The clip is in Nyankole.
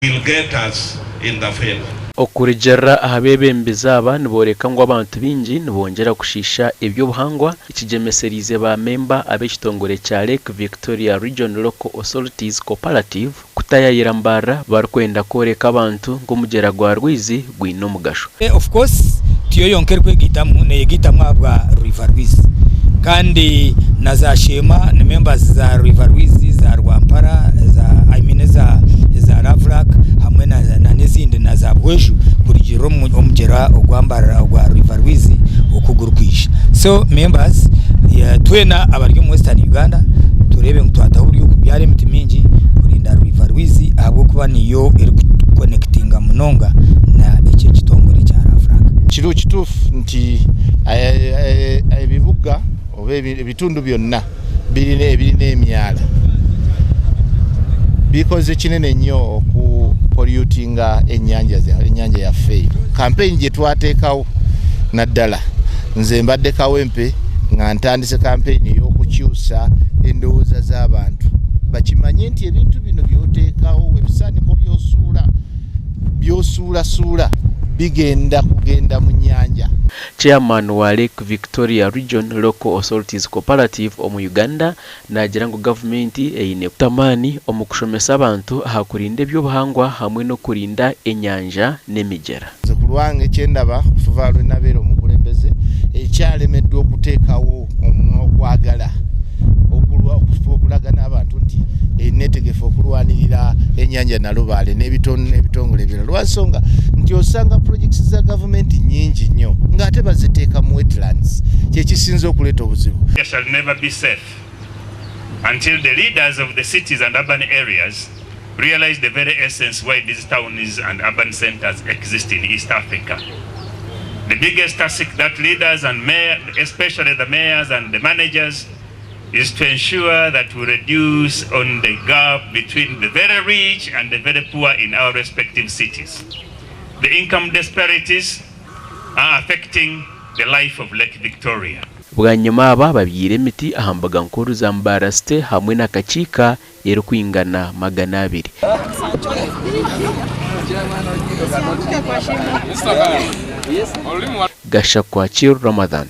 Will get us in the field. Okurugiirira aha beebembezi aba nibooreka ngu abantu baingi nibongyera kushiisha eby'obuhangwa ekigyemesereize ba memba ab'ekitongore kya Lake Victoria Region Local Authorities Cooperative kutayayira Mbarara barikwenda kworeka abantu ngu omugyera gwa Rwizi gwine omugasho. Of course tiyo yonka erikwegaitamu, neyegaitamu ahabwa River Rwizi kandi na za Sheema ni members za River Rwizi, za Rwampara, za I mean eza eza Lavulack hamwe na n'ezindi na za Buhweju kurugirira omugyera ogwa Mbarara ogwa River Rwizi oku gurikwija. So members twena abari omu Western Uganda tureebe ngu twataho oburyo bw'okubyara emiti mingi kurinda River Rwizi ahabw'okuba niyo erikukonekitinga munonga na eki ekitongore kya Rafrak. Kiri kituufu nti ebibuga oba ebitundu byonna ebirina emyala bikoze kinene nnyo oku pollutinga ennyanja yaffe eyo. Kampeyini gye twateekawo naddala nze mbadde Kawempe nga ntandise kampeyini ey'okukyusa endowooza z'abantu bakimanye nti ebintu bino by'oteekawo ebisaaniko by'osuula by'osuulasuula bigenda kugenda mu nnyanja. Chairman wa Lake Victoria Region Local Authorities Cooperative omu Uganda naagira ngu gavumenti eine kuta amaani omu kushomesa abantu aha kurinda eby'obuhangwa hamwe n'okurinda enyanja n'emigyera. Nze ku lwange kyendaba okuva lwenabeera omukulembeze ekyalemeddwa okuteekawo okwagala okufuba okulaga n'abantu nti netegefu okulwanirira ennyanja Nalubaale n'ebitongole ebirala lwansonga nti osanga projects za gavumenti nyingi nnyo ng'ate baziteeka mu wetlands kyekisinze okuleeta obuzibu. Shall never be safe until the leaders of the cities and urban areas realize the very essence why these towns and urban centers exist in East Africa. The biggest task that leaders and mayor, especially the mayors and the managers, is to ensure that we reduce on the gap between the very rich and the very poor in our respective cities. The income disparities are affecting the life of Lake Victoria. Bwanyima aba babyaire emiti aha mbuga nkuru za Mbarara City hamwe na Kakiika erikwingana 200. Gashakwa Kiiru Ramadhan.